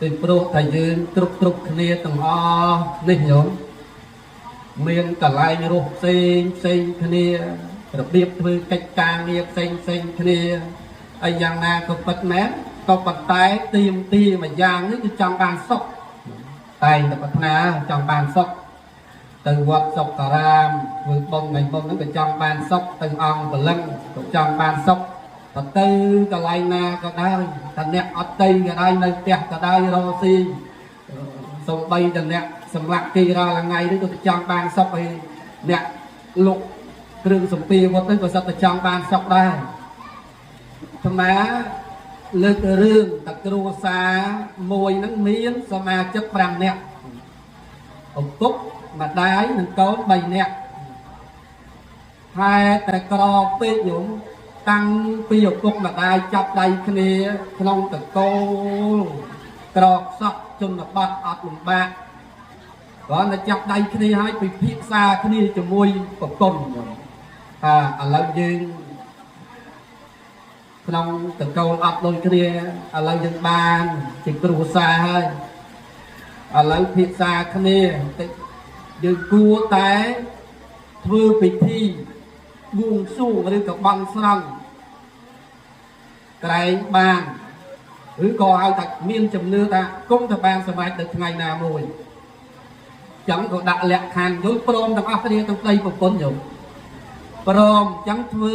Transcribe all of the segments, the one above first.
ពីព្រោះតែយើងគ្រប់គ្រប់គ្នាទាំងអស់នេះញោមមានកន្លែងរស់ផ្សេងផ្សេងគ្នារបៀបធ្វើកិច្ចការងារផ្សេងផ្សេងគ្នាហើយយ៉ាងណាក៏ពិតមែនក៏ប៉ុន្តែទៀមទីមួយយ៉ាងនេះគឺចង់បានសុខតែងតែប្រាថ្នាចង់បានសុខទៅវត្តសុការាមធ្វើបុណ្យថ្ងៃបុណ្យហ្នឹងក៏ចង់បានសុខទៅអង្គព្រលឹងក៏ចង់បានសុខក៏ទៅកន្លែងណាក៏ដោយតែអ្នកអត់ទៅក៏ដោយនៅផ្ទះក៏ដោយរកស៊ីសំបីតែអ្នកសម្លាប់គេរាល់ថ្ងៃនេះក៏ចង់បានសុខហើយអ្នកលុកគ្រឿងសម្ពាវុធហ្នឹងក៏សិតតែចង់បានសុខដែរអាត្មាលើករឿងតគ្រួសារមួយហ្នឹងមានសមាជិក5នាក់ឪពុកម្ដាយនិងកូន3នាក់ហើយតែក្រពេកញោមតាំងពីឪពុកម្ដាយចាប់ដៃគ្នាក្នុងតកូលក្រខ្សក់ជនបទអត់លំបាកគ្រាន់តែចាប់ដៃគ្នាហើយពិភាក្សាគ្នាជាមួយប្រពន្ធញោមថាឥឡូវយើងក្នុងតកូលអត់ដូចគ្នាឥឡូវយើងបានជាគ្រួសារហើយឥឡូវពិភាក្សាគ្នាតិចយើងគួរតែធ្វើពិធីបួងសួងឬក៏បន់ស្រន់ក្រែងបានឬក៏ឲ្យតែមានជំនឿថាគង់តែបានសម្រេចនៅថ្ងៃណាមួយចឹងក៏ដាក់លក្ខខណ្ឌយល់ព្រមទាំងអស់គ្នាទាំងប្តីប្រពន្ធញោមព្រមចឹងធ្វើ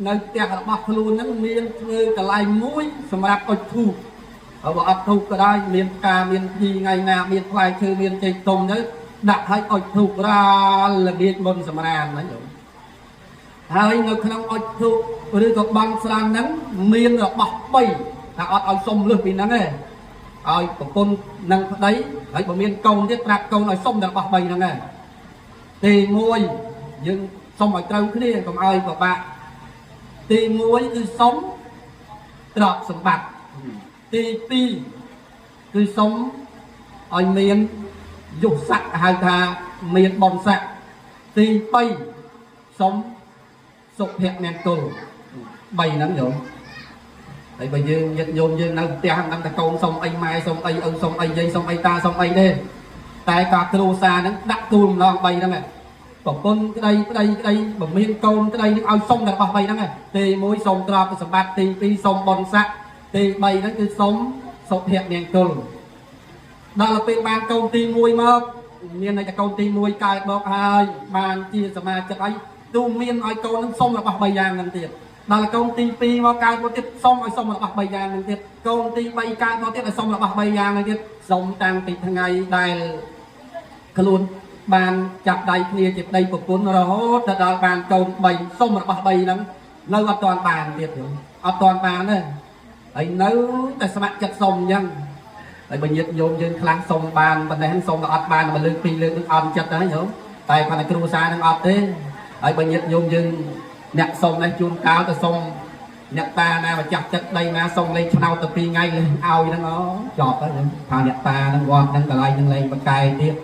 នៅផ្ទះរបស់ខ្លួនហ្នឹងមានធ្វើកន្លែងមួយសម្រាប់អុជធូបហើយបើអត់ធូបក៏ដោយមានផ្កាមានភីថ្ងៃណាមានផ្លែឈើមានចេកទុំទៅដាក់ឲ្យអុជធូបរាល់ល្ងាចមុនសម្រានណាញោមហើយនៅក្នុងអុជធូបឬក៏បន់ស្រន់ហ្នឹងមានរបស់3ថាអត់ឲ្យសុំលើសពីហ្នឹងទេឲ្យប្រពន្ធនិងប្តីហើយបើមានកូនទៀតប្រាប់កូនឲ្យសុំតែរបស់3ហ្នឹងដែរទី1យើងសុំឲ្យត្រូវគ្នាកុំឲ្យពិបាកទី1គឺសុំទ្រព្យសម្បត្តិទី2គឺសុំឲ្យមានយុស័ក្តិហៅថាមានបុណ្យស័ក្តិទី3សុំសុភមង្គល3ហ្នឹងញោមហើយបើយើងញាតិញោមយើងនៅផ្ទះមិនដឹងថាកូនសុំអីម៉ែសុំអីឪសុំអីយាយសុំអីតាសុំអីទេតែការគ្រួសារហ្នឹងដាក់គូលម្ដង3ហ្នឹងប្រពន្ធក្តីប្តីក្តីបើមានកូនក្តីនឹងឲ្យសុំតែរបស់3ហ្នឹងទី1សុំទ្រព្យសម្បត្តិទី2សុំបុណ្យស័ក្តិទី3ហ្នឹងគឺសុំសុភមង្គលដល់ពេលបានកូនទី1មកមានន័យថាកូនទី1កើតមកហើយបានជាសមាជិកអីទូមានឲ្យកូននឹងសុំរបស់3យ៉ាងហ្នឹងទៀតដល់កូនទី2មកកើតមកទៀតសុំឲ្យសុំរបស់3យ៉ាងហ្នឹងទៀតកូនទី3កើតមកទៀតឲ្យសុំរបស់3យ៉ាងហ្នឹងទៀតសុំតាំងពីថ្ងៃដែលខ្លួនបានចាប់ដៃគ្នាជាប្តីប្រពន្ធរហូតទៅដល់បានកូន3សុំរបស់3ហ្នឹងនៅអត់ទាន់បានទៀតទេអត់ទាន់បានទេហើយនៅតែស្ម័គ្រចិត្តសុំអញ្ចឹងហើយបើញាតិញោមយើងខ្លះសុំបានប៉ុណ្ណេះសុំក៏អត់បានមួយលើកពីរលើកនឹងអន់ចិត្តដែរញោមតែគាត់តែគ្រួសារនឹងអត់ទេហើយបើញាតិញោមយើងអ្នកសុំនេះជួនកាលទៅសុំអ្នកតាណាម្ចាស់ចិត្តដីណាសុំលេងឆ្នោតទៅ2ថ្ងៃលេងឲ្យហ្នឹងអូចប់ហើយថាអ្នកតាហ្នឹងវត្តហ្នឹងកន្លែងហ្នឹងលេងបកែទៀត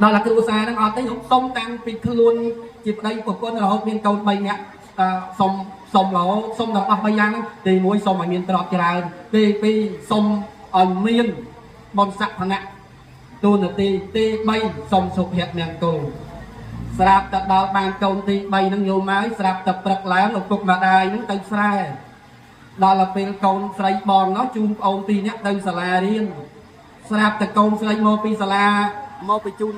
ដល់តែគ្រួសារហ្នឹងអត់ទេខ្ញុំសុំតាំងពីខ្លួនជាប្តីប្រពន្ធរហូតមានកូន3នាក់សុំសុំរហូតសុំដល់អស់3យ៉ាងហ្នឹងទី1សុំឲ្យមានទ្រព្យច្រើនទី2សុំឲ្យមានបុណ្យស័ក្តិឋានៈទូនាទីទី3សុំសុភមង្គលស្រាប់តែដល់បានកូនទី3ហ្នឹងញោមហើយស្រាប់តែព្រឹកឡើងឪពុកម្ដាយហ្នឹងទៅស្រែដល់ពេលកូនស្រីបងនោះជូនប្អូន2នាក់ទៅសាលារៀនស្រាប់តែកូនស្រីមកពីសាលាមកពីជូន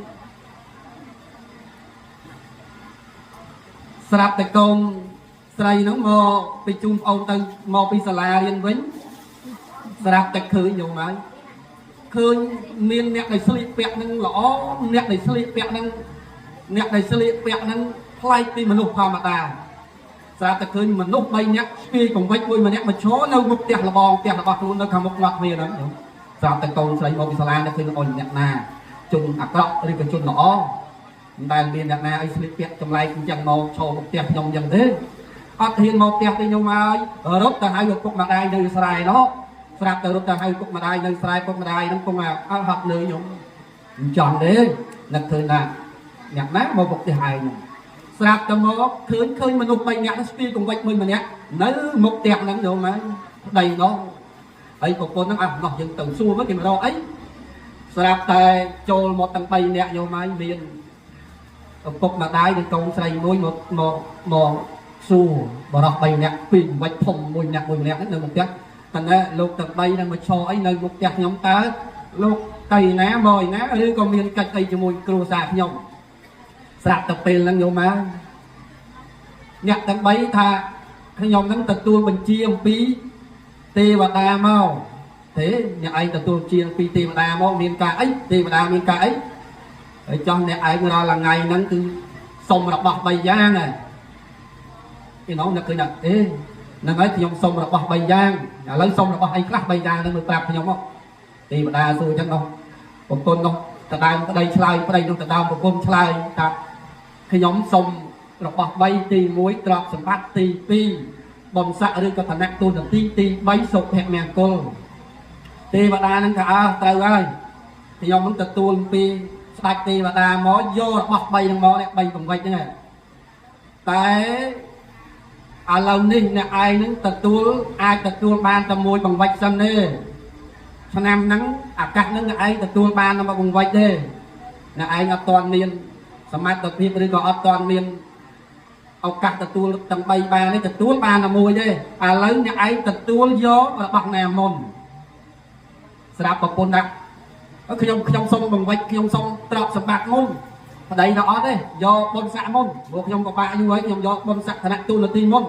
ស្រាប់តែកូនស្រីហ្នឹងមកពីជូនប្អូនទៅមកពីសាលារៀនវិញស្រាប់តែឃើញញោមហើយឃើញមានអ្នកដែលស្លៀកពាក់នឹងល្អអ្នកដែលស្លៀកពាក់នឹងអ្នកដែលស្លៀកពាក់នឹងប្លែកពីមនុស្សធម្មតាស្រាប់តែឃើញមនុស្ស3នាក់ស្ពាយកង្វិចមួយម្នាក់មកឈរនៅមុខផ្ទះលបងផ្ទះរបស់ខ្លួននៅខាងមុខមាត់ទ្វារហ្នឹងស្រាប់តែកូនស្រីមកពីសាលានៅឃើញអូនអ្នកណាជនអាក្រក់ឬក៏ជនល្អមិនដែលមានអ្នកណាឲ្យស្លៀកពាក់ចម្លែកអញ្ចឹងមកឈរមុខផ្ទះខ្ញុំអញ្ចឹងទេអត់ហ៊ានមកផ្ទះទេខ្ញុំហើយរត់ទៅហៅឪពុកម្ដាយនៅស្រែនោះស្រាប់តែរត់ទៅហៅពុកម្ដាយនៅស្រែពុកម្ដាយហ្នឹងពងអត់ហត់នឿយខ្ញុំមិនចង់ទេនឹកឃើញថាអ្នកណាមកពុកផ្ទះឯងហ្នឹងស្រាប់តែមកឃើញមនុស្ស3នាក់ស្ពាយកង្វិចមួយម្នាក់នៅមុខផ្ទះហ្នឹងញោមហើយប្តីនោះ ហើយប្រពន្ធហ្នឹងអះនោះយើងទៅសួរមកគេមករកអីស្រាប់តែចូលមកទាំង3នាក់យកមកមានឪពុកម្ដាយនិងកូនស្រីមួយមកមកមកសួរបរោះ3នាក់ពីរវិចធំមួយនាក់មួយម្នាក់ហ្នឹងនៅមុខផ្ទះតើលោកទាំង3នឹងមកឈរអីនៅមុខផ្ទះខ្ញុំតើលោកទៅណាមកឯណាឬក៏មានកិច្ចអីជាមួយគ្រួសារខ្ញុំស្រាប់តែពេលហ្នឹងយកមកអ្នកទាំង3ថាខ្ញុំហ្នឹងទទួលបញ្ជាអំពីទេវតាមកទេអ្នកឯងទទួលជាពីទេវតាមកមានការអីទេវតាមានការអីហើយចង់អ្នកឯងរាល់ថ្ងៃហ្នឹងគឺសុំរបស់3យ៉ាងហើយគេនោះនឹកឃើញថាអេហ្នឹងហើយខ្ញុំសុំរបស់3យ៉ាងឥឡូវសុំរបស់អីខ្លះ3យ៉ាងហ្នឹងមើលប្រាប់ខ្ញុំមកទេវតាសួរអញ្ចឹងនោះប្រពន្ធនោះតដើមប្តីឆ្លើយប្តីនោះតដើមប្រពន្ធឆ្លើយថាខ្ញុំសុំរបស់3ទី1ទ្រព្យសម្បត្តិទី2បំស័កឬក៏ឋានៈទូនទីទី3សុភមង្គលទេវតានឹងថាអើត្រូវហើយខ្ញុំនឹងទទួលពីស្ដេចទេវតាមកយករបស់3ហ្នឹងមកនេះ3បង្វិចហ្នឹងតែឥឡូវនេះអ្នកឯងនឹងទទួលអាចទទួលបានតែមួយបង្វិចសិនទេឆ្នាំហ្នឹងអាកាសហ្នឹងអ្នកឯងទទួលបានតែមួយបង្វិចទេអ្នកឯងអត់ទាន់មានសមត្ថភាពឬក៏អត់ទាន់មានឱកាសទទួលទាំង3បាននេះទទួលបានតែមួយទេឥឡូវអ្នកឯងទទួលយករបស់ណាមុនស្រាប់ប្រពន្ធដាក់ខ្ញុំខ្ញុំសុំបង្វិចខ្ញុំសុំទ្រព្យសម្បត្តិមុនប្តីថាអត់ទេយកបុណ្យស័ក្តិមុនព្រោះខ្ញុំក៏បាក់យូរហើយខ្ញុំយកបុណ្យស័ក្តិឋានៈទូនទីមុន